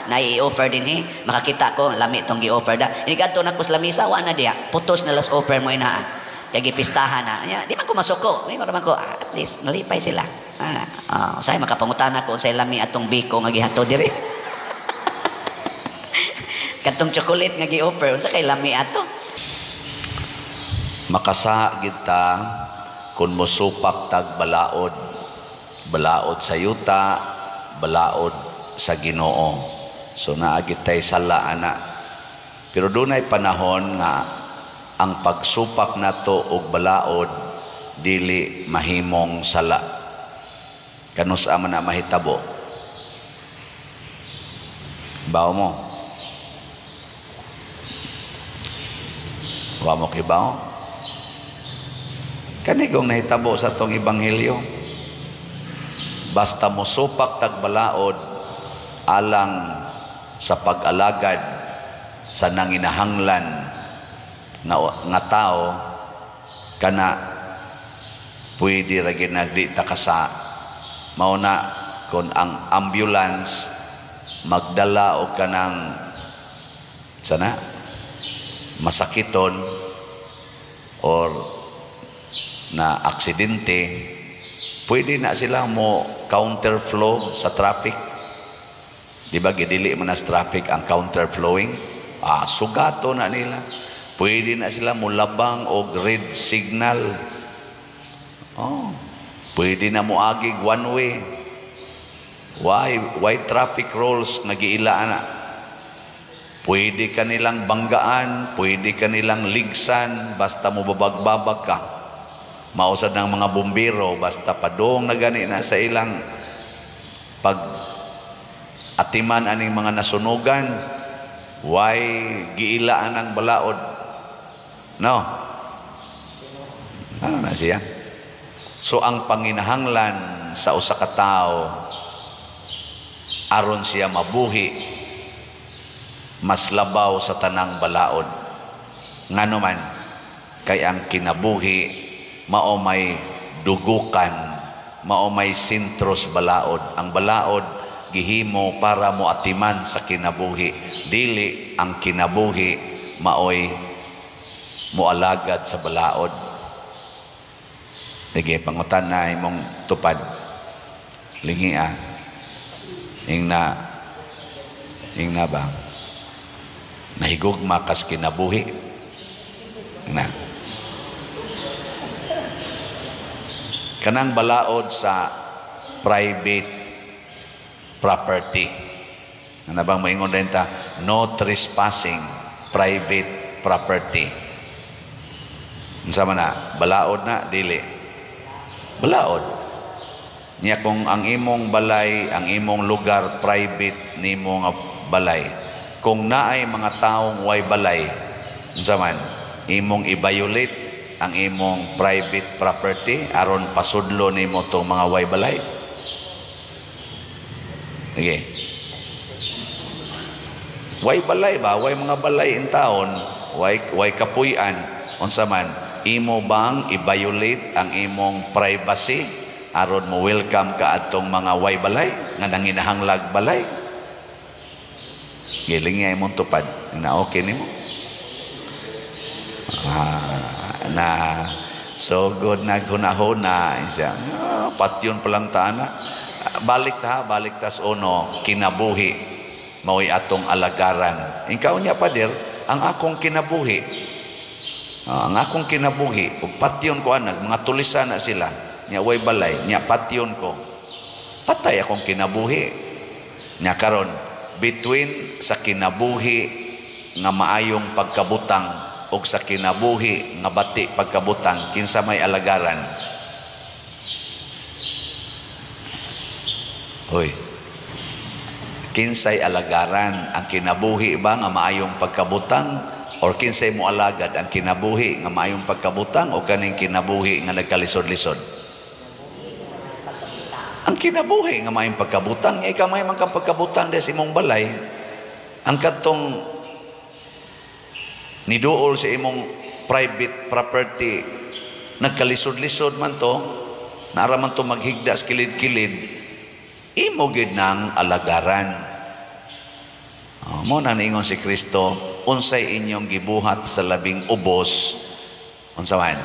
Na i-offer din eh. Makakita ko, lami tong gi-offer da. Ini kadto na ko sa lamisa, wa na diya. Putos na last offer mo ina. Kay gipistahan na. Nya, di man ko masuko. Mingon naman ko, ah, at least nalipay sila. Ah, ah, usahay makapangutana ko unsay lami atong biko nga gihato diri. Katong chocolate nga gi-offer, unsa kay lami ato? Makasa gid ta kung mosupak tag balaod, balaod sa yuta, balaod sa Ginoo. So naa gid tay sala ana, pero dunay panahon nga ang pagsupak nato og balaod dili mahimong sala. Kanus-a man na mahitabo? Bawo mo? Wa mo kibaw? Kanigong nahitabo sa tong ebanghelyo. Basta mosupak tag balaod alang sa pag-alagad sa nanginahanglan nga tao, kana pwede ra gid nagdi ta kasa. Mao na kon ang ambulance magdala og kanang sana masakiton or na aksidente, pwede na sila mo counterflow sa traffic. Di ba gidili man na sa traffic ang counterflowing? Ah, sugato na nila. Pwede na sila mo labang og red signal. Oh, pwede na mo agig one way. Why traffic rules nga giila na? Pwede ka nilang banggaan, pwede ka nilang ligsan, basta mo babagbabag ka. Mausad ng mga bumbero, basta padong na gani na sa ilang pag atiman aning mga nasunugan, why giilaan ang balaod? No? Ano na siya? So ang panginahanglan sa usa ka tawo aron siya mabuhi, mas labaw sa tanang balaod. Ngano man, kay ang kinabuhi mao may dugukan, mao may sentros balaod. Ang balaod gihimo para moatiman sa kinabuhi. Dili ang kinabuhi maoy moalagad sa balaod. Sige, pangutan na imong tupad. Lingi ah. Ingna ba? Nahigugma kas kinabuhi. Ingna. Kanang balaod sa private property. Ano bang maingon din ta? No trespassing, private property. Unsa man na? Balaod na? Dili. Balaod. Niya kung ang imong balay, ang imong lugar, private nimo nga balay. Kung naay mga taong way balay, unsa man? Imong i-violate ang imong private property aron pasudlo nimo tong mga way balay. Sige. Way balay ba? Way mga balay in taon, way kapuy-an. Unsa man? Imo bang i-violate ang imong privacy aron mo welcome ka atong mga way balay nga nanginahanglag balay? Giling nga imong tupad na okay nimo. Ah, na so good naghuna-huna siya. Ah, patyon pa lang ta na. Balik ta, balik tas uno, kinabuhi mao'y atong alagaran. Ikaw niya pader, ang akong kinabuhi. Ah, ang akong kinabuhi ug patyon ko anag mga tulisan na sila. Nya way balay, nya patyon ko. Patay akong kinabuhi. Nya karon between sa kinabuhi nga maayong pagkabutang og sa kinabuhi nga bati pagkabutang, kinsa may alagaran? Hoy. Kinsay alagaran? Ang kinabuhi ba nga maayong pagkabutang or kinsay mo alagad, ang kinabuhi nga maayong pagkabutang o kaning kinabuhi nga nagkalisod-lisod? Ang kinabuhi nga maayong pagkabutang, ikaw may man kang pagkabutang des imong balay. Ang kadtong niduol sa imong private property, nagkalisod-lisod man to, naara man to maghigda sa kilid-kilid, imo gid nang alagaran. Oh, mo na niingon si Kristo, unsay inyong gibuhat sa labing ubos, unsa man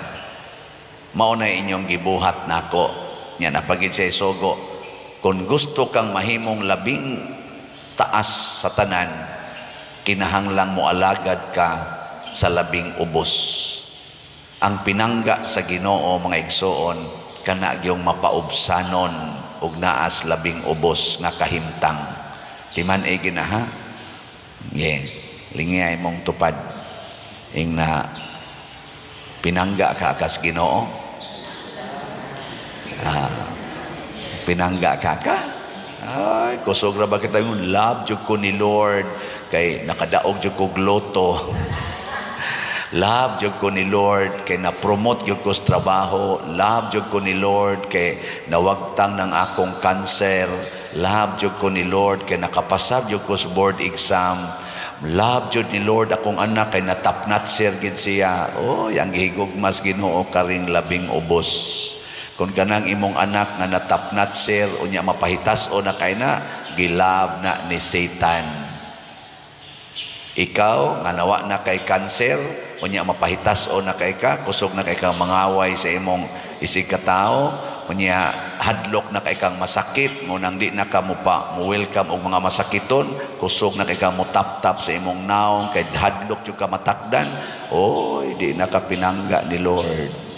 mao na inyong gibuhat nako. Nya napagid siya sugo, kung gusto kang mahimong labing taas sa tanan, kinahanglang mo alagad ka sa labing ubos. Ang pinangga sa Ginoo, mga igsoon, kana gyung mapaubsanon og naas labing ubos nga kahimtang. Timan ay ginaha. Yeah. Lingiyay mong tupad. Ing na pinangga ka kas Ginoo. Ah, pinangga ka ka. Ay, kusog ra ba kita yung love jud ko ni Lord kay nakadaog jud ko lotto. Love jud ko ni Lord kay na-promote jud ko sa trabaho. Love jud ko ni Lord kay nawagtang ng akong cancer. Love jud ko ni Lord kay nakapasar jud ko sa board exam. Love jud ni Lord akong anak kay na-top notcher gid siya. Oh, yang gihigugmas Ginoo karing labing ubos. Kung kanang imong anak nga na-top notcher unya mapahitas o na kay na gilove na ni Satan. Ikaw nga nawa na kay cancer unya mapahitas o na kay ka, kusog na kay kang mangaway sa imong isig katao, unya hadlok na kay kang masakit mo nang di na ka mo pa mo welcome og mga masakiton, kusog na kay kang mo tap-tap sa imong naong kay hadlok jud ka matakdan. Oy, di na ka pinangga ni Lord.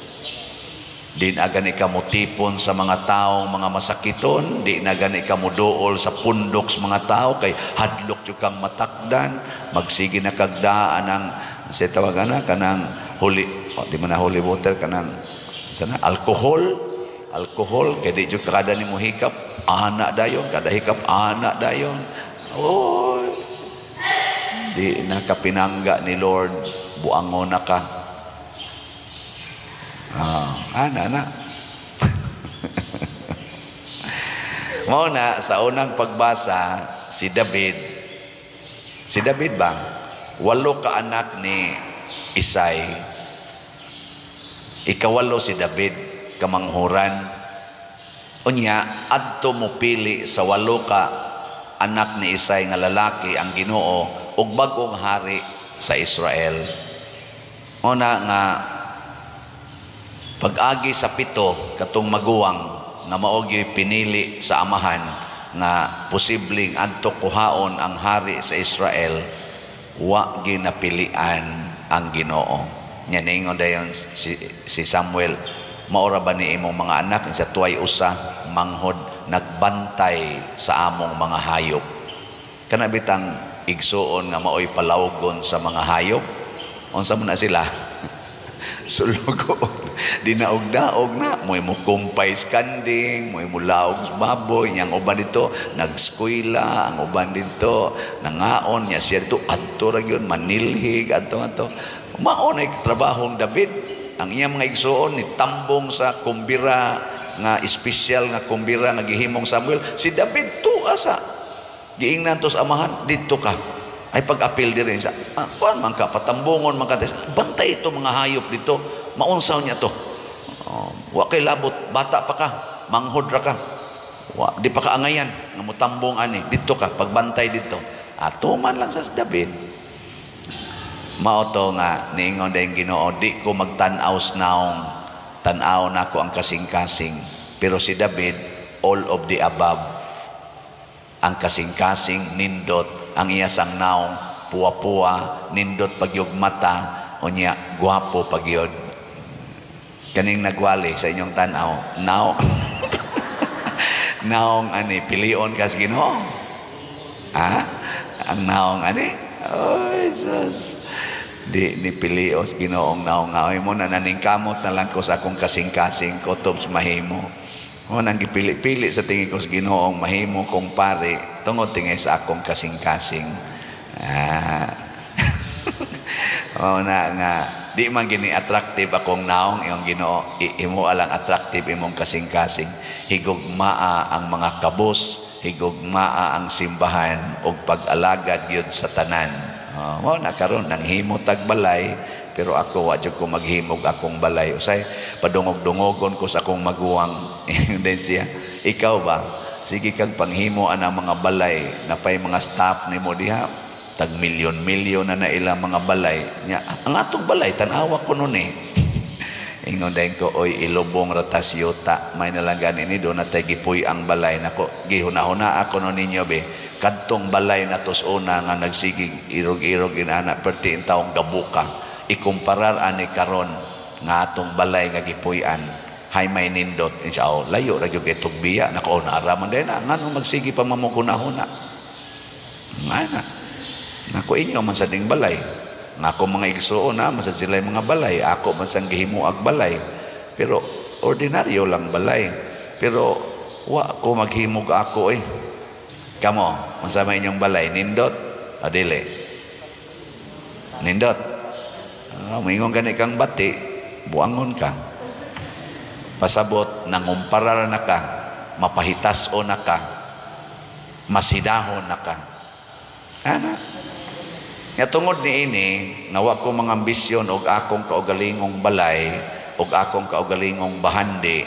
Di na gani ka motipon sa mga taong mga masakiton, di na gani ka moduol sa pundok sa mga tao kay hadlok jud kang matakdan, magsige na kagdaan ang sa tawag na kanang holy, oh, di man na holy water, kanang sana alcohol, alcohol kay di jud kada nimo hikap ana dayon, kada hikap ana dayon. Oy, di na ka pinangga ni Lord, buangon na ka. Ah, ana na. Mao na sa unang pagbasa si David. Si David ba? Walo ka anak ni Isai. Ikawalo si David kamanghuran. Unya adto mo pili sa walo ka anak ni Isai nga lalaki ang Ginoo og bag-ong hari sa Israel. Mao na nga pag-agi sa pito katong maguwang nga mao gyud pinili sa amahan nga posibleng adto kuhaon ang hari sa Israel, wa ginapilian ang Ginoo. Nya niingon dayon si Samuel, maora ba ni imong mga anak? Sa tuway usa manghod nagbantay sa among mga hayop. Kana bitang igsuon nga maoy palawgon sa mga hayop, unsa man na sila? Sulugo. Dinaog-daog na, mo'y mukumpay sa kanding, mo'y mulaog sa baboy, niyang uban dito, nagskwela, ang uban dito, nangaon, niya siya dito, adto ra gyud, manilhig, adto adto. Mao na trabahong David. Ang iyang mga igsuon ni tambong sa kumbira nga espesyal nga kumbira nga gihimong Samuel. Si David tuwa sa giingnan to sa amahan, didto ka. Ay pag-apil diri sa kuan man ka, patambungon man ka, bantay ito mga hayop dito, maunsaw niya to. Oh, wa kay labot, bata pa ka, manghod ra ka. Wa di pa ka angayan nga motambong ani, didto ka pagbantay didto. Ato man lang sa David. Mao to nga niingon dayong Ginoo, di ko magtan-aw sa naong, tan-aw nako ang kasing-kasing. Pero si David, all of the above. Ang kasing-kasing nindot, ang iya sang naong puwa-puwa, nindot pagyog mata, unya gwapo pagyod. Kaning nagwali sa inyong tan-aw, naong naong ani pilion kas Ginoo. Ha? Ang naong ani? Oy, sus. Di ni pilios Ginoong naong ngaoy mo na naningkamot na lang ko sa akong kasing-kasing kutob sa mahimo. O nang gipili-pili sa tingin ko sa Ginoong mahimo kong pare tungod tingin sa akong kasing-kasing. Ah. O na nga di man gini attractive akong naong iyong Ginoo, imo alang attractive imong kasing-kasing. Higugmaa ang mga kabos, higugmaa ang simbahan ug pag-alagad gyud sa tanan. Oh, mao na karon nanghimo tag balay, pero ako wa jud ko maghimog akong balay. Usay padungog-dungogon ko sa akong maguwang. Then siya, ikaw ba? Sige kag panghimo anang mga balay, napay mga staff nimo diha. Tag milyon-milyon na na ilang mga balay. Nya, ang atong balay, tan-awa ko nun eh. Ingon dayon ko, "Oy, ilubong ratas yuta, may nalang gani ni do na tay gipuy ang balay nako." Gihuna-huna ako no ninyo be. Kadtong balay na tos una nga nagsigig irog-irog inana perti in taong gabuka. Ikumparar ani karon nga atong balay nga gipuy-an, hay may nindot insya. Oh, layo ra gyud kay tugbiya nako. Oh, naara man din na ngano magsige pa mamukuna-huna nga na nako. Inyo man sa ding balay nga ako mga igsuon na man sa sila mga balay, ako man sang gihimuag balay, pero ordinaryo lang balay, pero wa ko maghimog ako eh. Kamo, unsa may inyong balay, nindot o dili nindot? Ah, moingon gani kang bati, buangon ka. Pasabot nangumparar na ka, mapahitas o na ka, masidahon na ka ana. Nga tungod ni ini, nga ko mga ambisyon og akong kaugalingong balay og akong kaugalingong bahandi,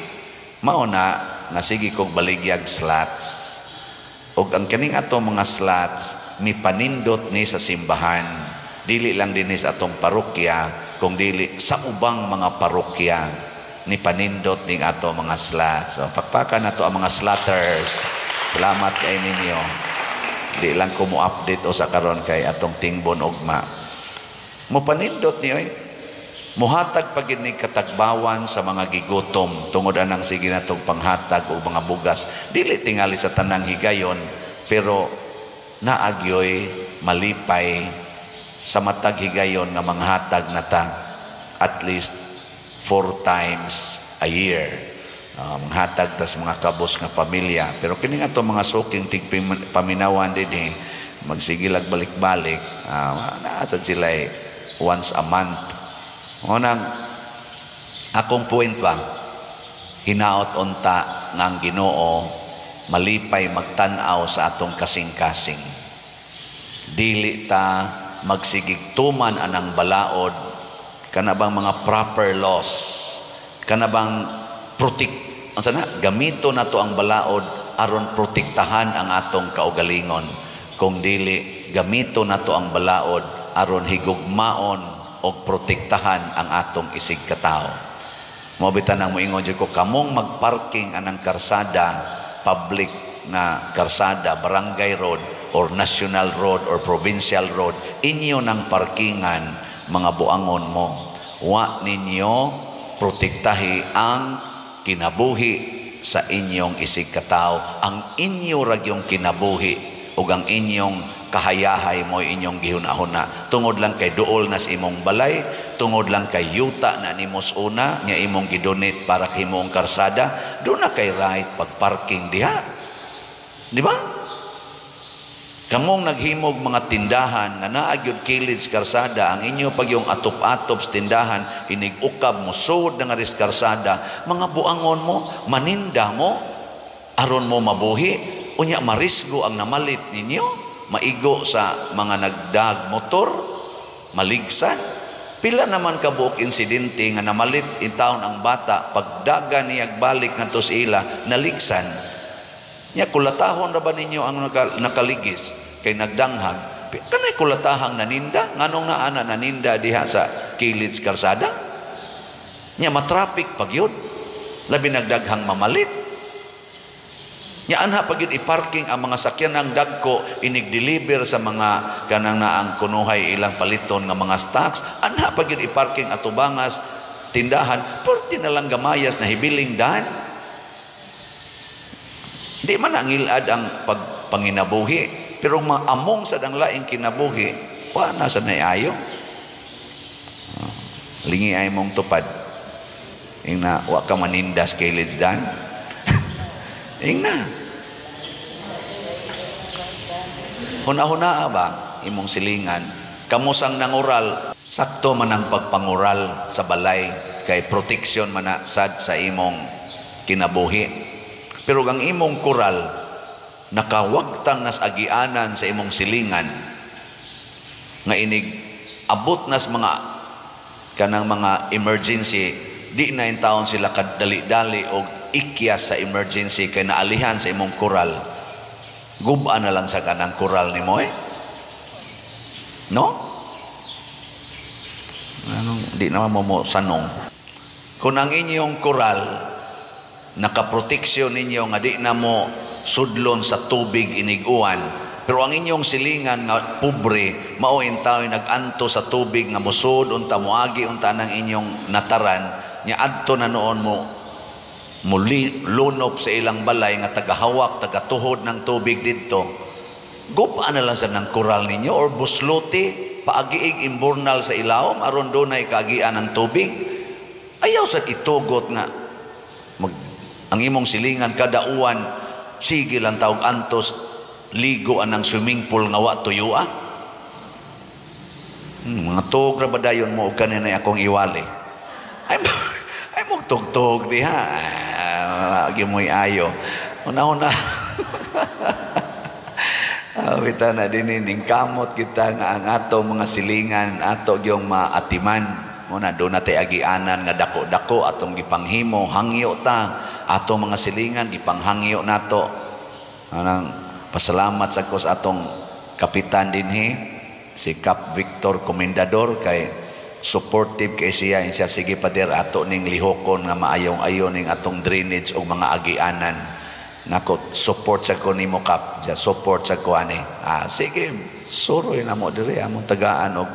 mao na nga sige kog baligyag slots. Og ang kaning ato mga slots mipanindot ni sa simbahan. Dili lang dinhi sa atong parokya, kung dili sa ubang mga parokya ni panindot ning ato mga slots. So, pakpakan nato ang mga slotters. Salamat kay ninyo. Di lang ko mo update o sa karon kay atong tingbon ugma. Mo panindot ni oy. Muhatag pag ni katagbawan sa mga gigutom tungod anang sige natong panghatag og mga bugas. Dili tingali sa tanang higayon, pero naagyoy malipay sa matag higayon nga manghatag na ta at least four times a year. Manghatag tas mga kabos nga pamilya. Pero kini nga to mga suking tigpaminawan dinhi magsigilag balik-balik, naa sad sila eh, once a month. Nang akong point ba, hinaot unta nga ang Ginoo malipay magtan-aw sa atong kasing-kasing. Dili ta magsigig tuman anang balaod, kana bang mga proper laws, kana bang protect ang sana gamito nato ang balaod aron protektahan ang atong kaugalingon, kung dili gamito nato ang balaod aron higugmaon og protektahan ang atong isig katawo. Mo bitan ang moingon jud ko, kamong magparking anang karsada, public nga karsada, barangay road or national road or provincial road, inyo nang parkingan, mga buangon mo. Wa ninyo protektahi ang kinabuhi sa inyong isig katawo. Ang inyo ragyong kinabuhi ug ang inyong kahayahay mo inyong gihuna-huna. Tungod lang kay duol nas imong balay, tungod lang kay yuta na nimos una nga imong gidonate para himong karsada, do na kay right pagparking diha. Di ba? Kamong naghimog mga tindahan nga naa gyud kilid sa karsada, ang inyo pag yung atop-atop sa tindahan, inig-ukab mo, sud na nga ris karsada, mga buangon mo, maninda mo, aron mo mabuhi, unya marisgo ang namalit ninyo, maigo sa mga nagdag motor, maligsan. Pila naman kabuok insidente nga namalit in taon ang bata, pagdaga niyag balik ngadto sa ila, naligsan. Nya kulatahon ra ba ninyo ang nakaligis kay nagdanghag? Kanay kulatahang naninda, nganong naa na naninda diha sa kilid sa karsada? Nya matraffic pag yun. Labi nagdaghang mamalit. Nya anha pag yun i-parking ang mga sakyan ng dagko inig-deliver sa mga kanang naang kunuhay ilang paliton nga mga stocks. Anha pag yun i-parking atubangas tindahan, perti na lang gamayas na hibiling dan. Di man ang ilad ang pagpanginabuhi, pero maamong sa dang laing kinabuhi, wa na sa naiayo. Lingi ay mong tupad. Ingna, wa ka manindas kay dan. Ingna. Huna-huna ba imong silingan? Kamusang nangural, sakto man ang pagpangural sa balay kay protection man na sad sa imong kinabuhi. Pero ang imong kural nakawagtang nas agianan sa imong silingan nga inig abot nas mga kanang mga emergency, di na taon sila kadali-dali og ikyas sa emergency kay naalihan sa imong kural. Guba na lang sa kanang kural nimo eh. No? Anong di naman mo mo sanong? Kung ang inyong koral nakaproteksyon ninyo nga di na mo sudlon sa tubig iniguan, pero ang inyong silingan nga pobre mao intaw nag-anto sa tubig nga mosud unta moagi unta nang inyong nataran nya adto na noon mo muli lunop sa ilang balay nga tagahawak, tagatuhod ng tubig didto. Gupa na lang sa ng koral ninyo or busluti paagiig imburnal sa ilawom aron dunay kaagian ng tubig. Ayaw sa itugot nga ang imong silingan kada uwan sige lang tawag antos ligo anang swimming pool nga wa tuyua. Mga tug ra ba dayon mo og kanina akong iwali. Ay ay mo tugtog diha. Agi mo'y ayo. Una-una. Kita na din ning kamot kita nga ang ato mga silingan ato gyung maatiman. Muna do na tay agianan nga dako-dako atong gipanghimo, hangyo ta ato mga silingan gipanghangyo nato. Anang pasalamat sa ko sa atong kapitan dinhi si Cap Victor Comendador kay supportive kay siya siya sige pader ato ning lihokon nga maayong ayo ning atong drainage og mga agianan. Nako support sa ko nimo Kap, siya support sa ko ani. Sige suroy na mo diri among tagaan og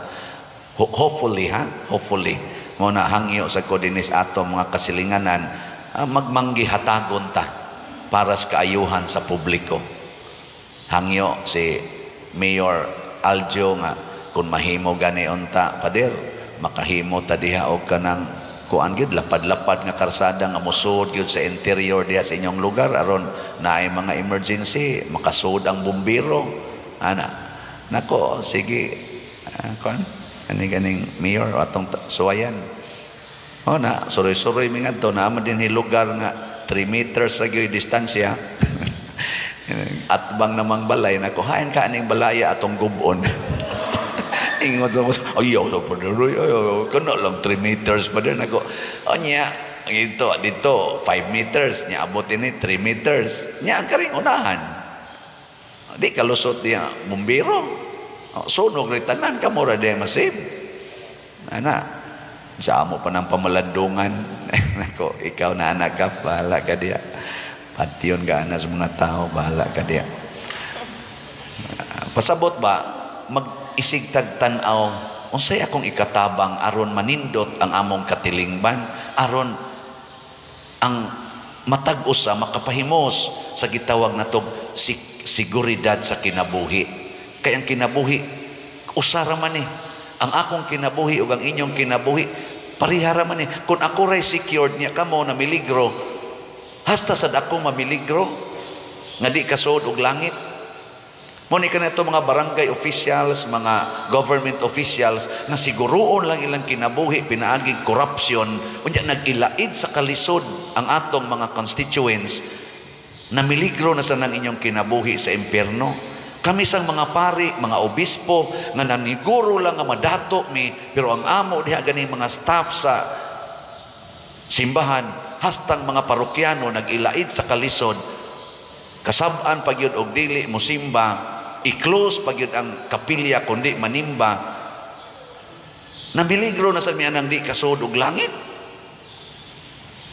hopefully ha, hopefully mo na hangyo sa ko dinis ato mga kasilinganan magmanggi hatagon ta para sa kaayuhan sa publiko. Hangyo si Mayor Aljo nga kung mahimo gani unta pader makahimo ta diha og kanang kuan gyud lapad-lapad nga karsada nga mosud gyud sa interior diha sa inyong lugar aron naay mga emergency makasud ang bumbero ana. Nako sige kuan ani ganing mayor atong suwayan. O na suroy-suroy mi ngadto naa man dinhi lugar nga 3 meters ra gyud distansya. At bang namang balay nako hain ka aning balaya atong gubon. Ingon sa mo, ayaw sa paderoy, ayaw, kana lang 3 meters pa din ako. O niya, dito, dito, 5 meters, niya abot ini 3 meters. Niya ang karing unahan. Di kalusot niya, bumbiro. Sunog rin tanan, kamura di masib. Ana, sa amo pa ng pamalandungan. Nako, ikaw na anak ka, bahala ka diya. Patyon ka na sa mga tao, bahala ka diya. Pasabot ba, mag-isigtag tanaw, unsay akong ikatabang aron manindot ang among katilingban, aron ang matag usa makapahimos sa gitawag natog siguridad sa kinabuhi. Kay ang kinabuhi usa ra man ni. Ang akong kinabuhi ug ang inyong kinabuhi pareha ra man ni. Kung ako ray secured niya kamo na miligro, hasta sad ako mamiligro nga di kasuod og langit. Mo ni kanito mga barangay officials, mga government officials nga siguroon lang ilang kinabuhi pinaaging corruption, unya nag-ilaid sa kalisod ang atong mga constituents na miligro na sa nang inyong kinabuhi sa impyerno. Kami sang mga pari, mga obispo nga naniguro lang nga madato mi, pero ang amo diha gani mga staff sa simbahan hastang mga parokyano nag-ilaid sa kalisod, kasab-an pagyud og dili mosimba, i-close pagyud ang kapilya kundi manimba, namiligro na sa mianang di kasod og langit.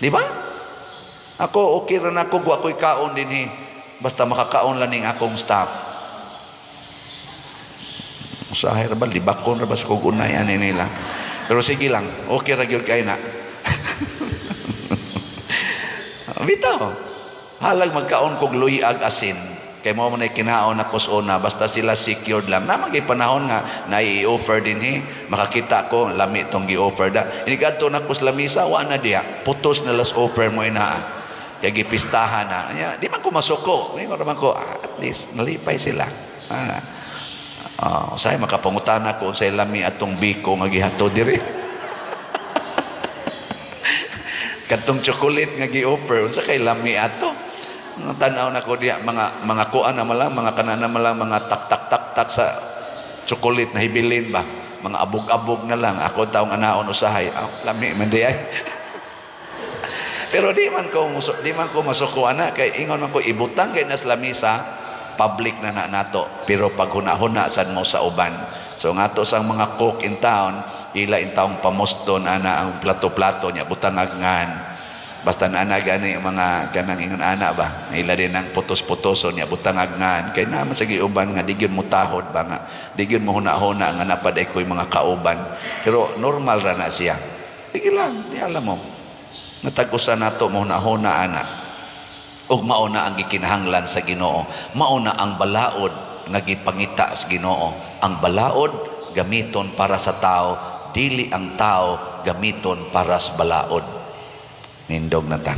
Di ba? Ako okay ra nako, wa ko'y kaon dinhi, basta makakaon lang ning akong staff. Usahay ra ba libakon ra ba sa kog unay ani nila. Pero sige lang, okay ra gyud kay na. Bitaw. Halag magkaon kog luyag asin. Kay mao man ay kinaon ako sa una, basta sila secured lang. Na magay panahon nga nai-offer dinhi, makakita ko lami tong gi-offer da. Ini kadto nako sa lamisa, wa na diha. Putos na last offer mo inaa. Kay gipistahan na. Nya, di man ko masuko. Ingon ra man ko, at least nalipay sila. Usahay makapangutana ko unsay lami atong biko nga gihato diri. Katong chocolate nga gi-offer unsa kay lami ato? Tan-aw na ko diha mga kuan na malang, mga kanana malang, mga tak tak tak tak sa chocolate na hibilin ba? Mga abog-abog na lang. Ako taong anaon usahay. Lami man di ay. Pero di man ko masuko ana kay ingon man ko ibutang kay nas lamisa. Public na na nato, pero paghuna-huna sad mo sa uban. So nga to sang mga cook in town, ila in taong pamuston ana ang plato-plato niya, butangag ngan. Basta na ana gani mga kanang ingon ana ba, ila din ang putos-putoson niya, butangag ngan, kay naman sa uban nga di gyud mo tahod ba, nga di gyud mo huna-huna nga napaday ko'y mga kauban. Pero normal ra na siya. Sige lang, di alam mo natag-usa nato mo huna-huna ana. Ug mao na ang gikinahanglan sa Ginoo, mao na ang balaod nga gipangita sa Ginoo. Ang balaod gamiton para sa tao, dili ang tao gamiton para sa balaod. Nindog na ta.